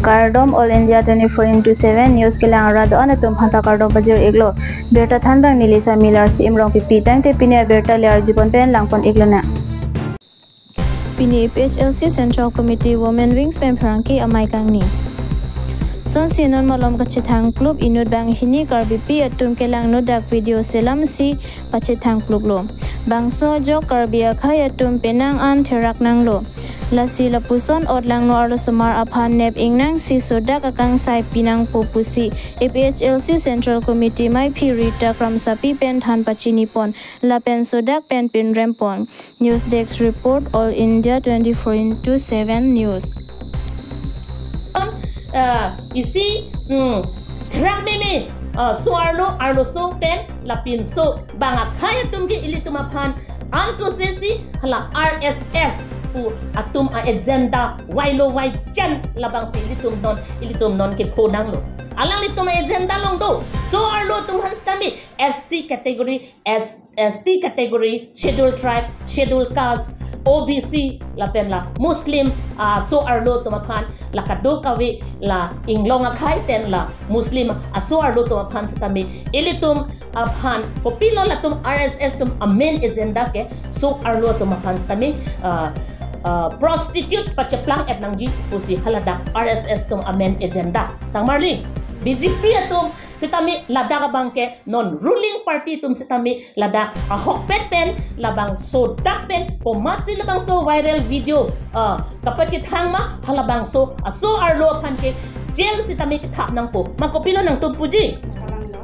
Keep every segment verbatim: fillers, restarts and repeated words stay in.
Kardom All India twenty-four into seven News kelang arat do-an atum aphanta kardom pajir iklo. Birta thanbang neli Sami Larsi Imrong pipi tangte pini abirta le arjupon pen langpon iklo na. Pini A P H L C Central Committee Women Wings pen pherangke amei kangni. Sonsi non malom kachethang klup inut banghini Karbipi atum kelang nodak video selamsi pachethang kluplo. Bangso ajok Karbi akhei atum penang an therak nanglo. Lasi lapuson ot langno arlosomar aphan nep ingnangsi sodak akangsai pinangpo pusi A P H L C Central Committee meiphi Rita Kramsapi pen than pachinipon lapen sodak pen pinrempon. News Desk Report, All India twenty-four into seven News. Ah, isi, hmm, therak meme, ah, so-arlo, arloso pen lapinso bang akhei atum ke ilitum aphan ansose si hala R S S pu atum a-agenda vailo vaichen labangsi ilitum non, ilitum non kepho nanglo. Alanglitum a-agenda along do, so-arlo atum aphan sitame S C category, S, S T category, Scheduled Tribe, Scheduled Caste, O B C, lapen la Muslim, ah, so-arlo atum aphan, la kadokave, la inglong akhei pen la Muslim, ah, so-arlo atum aphan sitame ilitum aphan, kopilo latum R S S atum a-main agenda ke, so-arlo atum aphan sitame, ah, ah, prostitute pacheplang-et nangji pusi haladak R S S atum a-main agenda. Sangmarli, B J P atum sitame ladak abang ke non ruling party atum sitame ladak ahokpet pen labangso dak pen komatsi labangso viral video, ah, kapachethang ma halabangso aso-arlo aphan ke jail sitame kethap nangpo. Ma kopilo nangtum puji?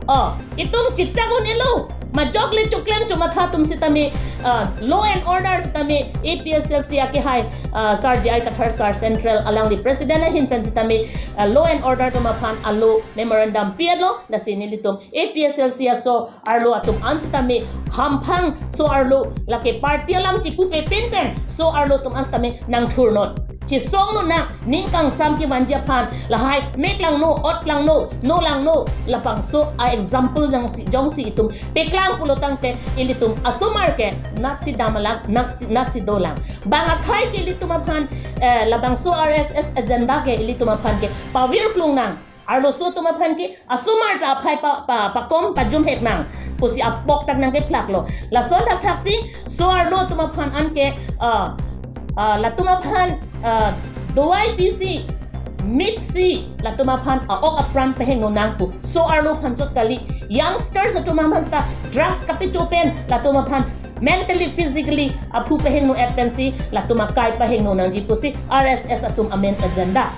Oh, itum chechak un-elo. Majok le choklem chomatha atum sitame, ah, law and order sitame A P H L C akehai, ah, Sar J I Kathar Sar Central alangli president ahin pen sitame, ah, law and order atum aphan alo memorandum pi-etlo, lasi nelitum A P H L C aso-arlo atum an sitame hamphang so-arlo lake party alam chipupe pen pen so-arlo atum an sitame nangthurnon. Chesongnon nang, ning kangsam kevanji aphan, lahai mek langno, ot langno, no langno, labangso a-example nangsi, jongsi itum peklang pulo tangte ilitum asomar ke natsi dam lang, natsi, natsi dolang. Bang akhei ke ilitum aphan, eh, labangso R S S agenda ke ilitum aphan ke pavir klung nang. Arloso atum aphan ke asomar ta aphai pa, pa, pakom pajumhek nang pusi apok tak nangkephlaklo. Lason thakthak si so-arlo atum aphan anke, ah, ah, latum aphan, ah, dawai pisi, mix si latum aphan a-ok apran pahingno nang pu. So-arlo aphan chot kali, youngsters atum aphan sita drugs kapecho pen latum aphan mentally, physically aphu pahingno-et pensi latum akai pahingno nangji pusi R S S atum a-main agenda.